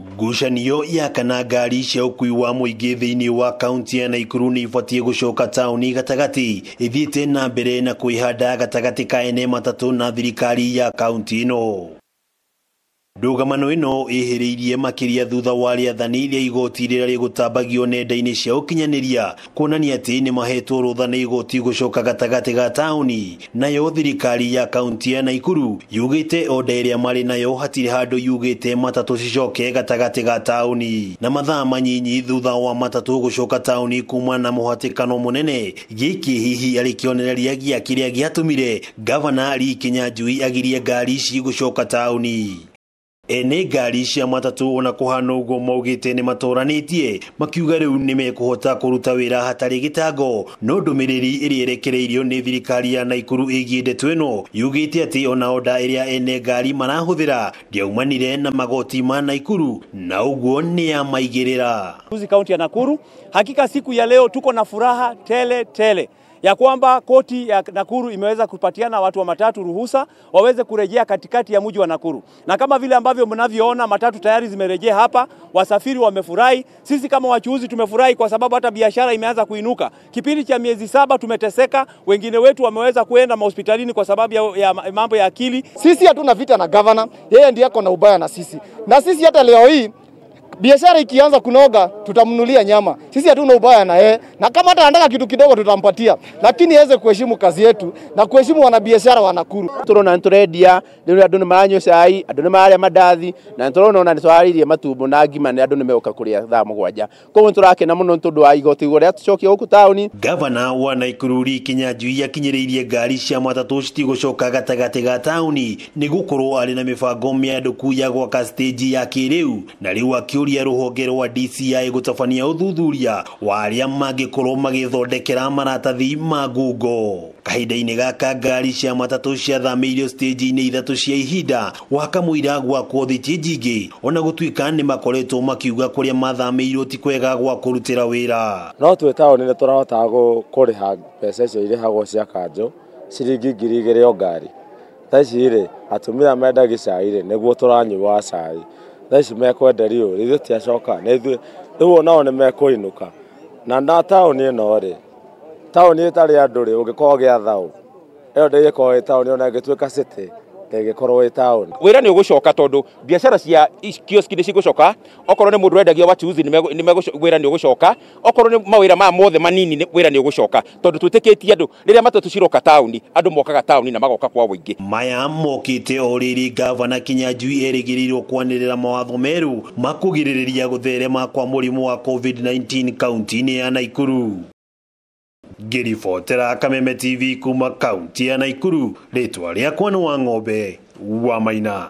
Ngucanio ya kana ngari cia ũkui wa mũingĩ thĩinĩ wa kaunti ya Naikuru nĩ ibatiĩ gũcoka taũni gatagatĩ ithiĩte na mbere na kwĩhanda gatagatĩ ka ene matatũ na thirikari ya kaunti ĩno. Ndũgamano ĩno ĩhĩrĩirie makĩria thutha wa rĩathani rĩa igoti rĩrĩa rĩgũtambagio nenda-inĩ cia ũkinyanĩria kuonania atĩ nĩ mahetwo rũtha nĩ igoti gũcoka gatagatĩ ga taũni. Nayo thirikari ya kaunti ya Naikuru yugĩte oda ĩrĩa marĩ nayo hatirĩ handũ yugĩte matatũ cicoke gatagatĩ ga taũni. Na mathaa manyinyi thutha wa matatũ gũcoka taũni kuma na mũhatĩkano mũnene, gĩkĩ hihi arĩ kĩonereria gĩa kĩrĩa gĩatũmire Gavana Lee Kinyanjui agirie ngari ici gũcoka taũni. Ene ngari cia matatũ ona kũhana ũguo maugĩte nĩ matũranĩtie makiuga rĩu nĩ mekũhota kũruta wĩra hatarĩ gĩtango, no ndũmĩrĩri ĩrĩa ĩrekereirio nĩ thirikari ya Naikuru ĩgiĩ ndeto ĩno yugĩte atĩ ona oda ĩrĩa ene ngari marahũthĩra ndĩaumanire na magoti ma Naikuru na ũguo nĩ ya maigĩrĩra. Kaunti ya Nakuru, hakika siku ya leo tuko na furaha tele tele ya kwamba koti ya Nakuru imeweza kupatiana watu wa matatu ruhusa waweze kurejea katikati ya mji wa Nakuru. Na kama vile ambavyo mnavyoona matatu tayari zimerejea hapa, wasafiri wamefurahi, sisi kama wachuuzi tumefurahi kwa sababu hata biashara imeanza kuinuka. Kipindi cha miezi 7 tumeteseka, wengine wetu wameweza kuenda mahospitalini kwa sababu ya mambo ya akili. Sisi hatuna vita na governor, yeye ndiye ako na ubaya na sisi. Na sisi hata leo hii biashara ikianza kunoga tutamnunulia nyama. Sisi hatuna ubaya na yeye, na kama hata anataka kitu kidogo tutampatia, lakini aweze kuheshimu kazi yetu na kuheshimu wanabiashara wa Nakuru. Turona nturendia riu andu ni maranyua cai, andu ni mararia mandathi, na turona ona nitwararirie matumbo na ngima na andu ni meguka kuria thaa 7. Koguo niturakena muno tondu wa igoti riria tucokia guku tauni. Gavana wa Nakuru Lee Kinyanjui akinyĩrĩirie ngari cia matatũ citigũcoka gatagatĩ ga taũni nĩ gũkorwo arĩ na mĩbango mĩandũku ya gwaka stage ya kĩrĩu, na rĩu akĩũria rũhonge rwa DCI gũtabania ũthuthuria wa arĩa mangĩkorwo magĩthondekera maratathi ma ngungo. Kahinda-inĩ gaka ngari cia matatũ ciathamĩirio stage-inĩ 3 cia ihinda wa kamũira gwakwo thitĩnji ingĩ, ona gũtuĩka nĩ makoretwo makiuga kũrĩa mathamĩirio ti kwega gwa kũrutĩra wĩra. No twĩ taũni nĩ tũrahotaga kũrĩha mbeca icio irĩhagwo cia kanjũ ciringi 2000 o ngari. Thaa ici rĩ, atumia mendagia cai rĩ, nĩguo tũranyua cai. Thaa ici mekwenderio rĩ, ithuĩ tiacoka, nĩ ithuĩ rĩu onao nĩ mekũinũka. Na taũni ĩno rĩ, taũni ĩtarĩ andũ rĩ, ũngĩkorwo gĩa thaũ ĩyo ndĩgĩkorwo ĩ taũni, ona ĩngĩtuĩka city ndĩgĩkorwo ĩ taũni. Wĩra nĩ ũgũcoka tondũ biacara cia kioski nĩ cigũcoka, okorwo nĩ mũndũ wendagia wachuzi wĩra nĩ ũgũcoka, okorwo nĩ mawĩra maya mothe manini wĩra nĩ ũgũcoka tondũ twĩtĩkĩtie andũ rĩrĩa matatũ ciroka taũni, andũ mokaga taũni na magoka kwa ũingĩ. Maya mokĩte o rĩrĩ Gavana Kinyanjui erĩgĩrĩirwo kwanĩrĩra mawatho merũ ma kũgirĩrĩria gũtherema kwa mũrimũ wa COVID-19 kaunti-inĩ ya Nakuru. Ngĩribotera Kameme TV kuma kaunti ya Nakuru, rĩtwa rĩakwa nĩ Wang'ombe wa Maina.